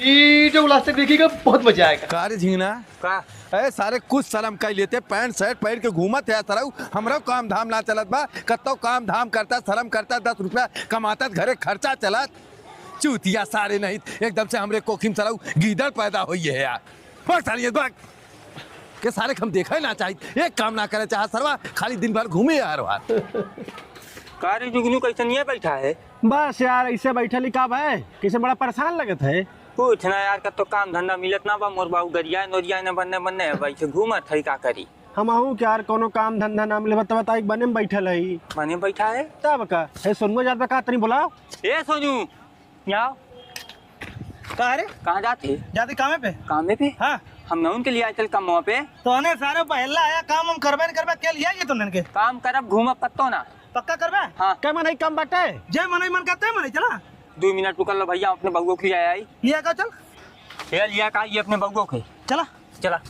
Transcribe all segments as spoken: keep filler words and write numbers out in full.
ये जो last तक देखिएगा, बहुत मजा आएगा। का रे झिंगना? का? ए सारे, कुछ शर्म कर लेते, पैंट शर्ट पहन के घूमत है सरऊ, हमरो काम धाम ना चलत बा, कत्तो काम धाम करता, शर्म करता, दस रुपया कमाता, घरे खर्चा चलत। चूतिया सारे नहीं, एकदम से हमरे कोखिम सरऊ गीदड़ पैदा होई है यार। भाग सारे, भाग। के सारे के हम देखा ही ना चाहित, एक काम ना करे चाहत सरवा, खाली दिन भर घूमे यार बाहर। का रे जुगनू, कैसे नहीं बैठा है? बस यार, ऐसे बैठल ही का भाई, कैसे बड़ा परेशान लगत है। कुछ ना यार, कत्तो काम धंधा मिलत ना बा, मोर बाबू गरिया नोरिया न बनने बनने है, वैसे घूमत है, का करी? हम आहू के यार, कोनो काम धंधा ना मिले, बता, बता, एक बने में बैठल है। बने बैठा है? तब का? हे सोनुआ जात बा का, तनी बोलाओ। ए सोनू, यहाँ आओ। का रे? कहाँ जात है? जाते कामे पे। कामे पे? हाँ। हम ना उनके लिए आए चल कमवा पे। तो अने सारे पहला आया काम हम करबे न करबे, के लिए आइए तुमने के? काम करब, घूमब कत्तो ना। पक्का करबे? हाँ। के मनई कम बाटे? जे मनई मन करते मनई, चला। दो मिनट रुकल लो भैया, अपने बउआ के लिए आया ही। लिया का चल। ये लिया का, ये अपने बउआ के। चला। चला।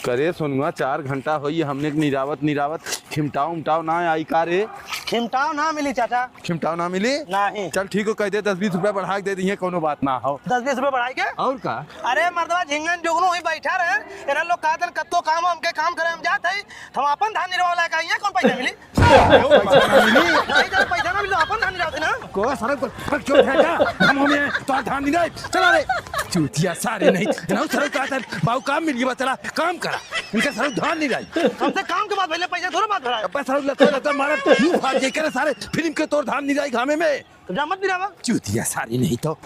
करे सोनुआ, चार घंटा होई हमने के निरावत निरावत, खिमटाव उमटाव ना आई का रे? खिमटाव ना मिली चाचा। खिमटाव ना मिली? नहीं। चल ठीक हो, कह दे दस बीस रुपया बढ़ा के दे दिए, कोनो बात ना हो। दस बीस रुपया बढ़ाई के? और का? अरे मर्दवा, झिंगन जुगनू ही बैठा रहे, एना लोग कहा दन कत्तो काम हमके काम करे हम जात है, हम अपन धान निरवा लायक आई है, कौन पैसा मिली? पैसा ना मिली? नहीं, जब पैसा ना मिली तो अपन धान निरावत है ना। को सड़क पर, पर क्यों है क्या? हम हमें तो धान नहीं रहे, चला रे। चूतिया सारे नहीं, ना सड़क का था, बाऊ काम मिल गया, चला काम करा। इनका सड़क धान नहीं रही। हमसे काम के बाद पहले पैसा थोड़ा बात भरा है। अब सड़क लता लता मारा, मुंह फाड़ के करे सारे, फिल्म के तोर धान नहीं रही घामे में। तो जा मत निरावा। चूतिया सारी नहीं तो।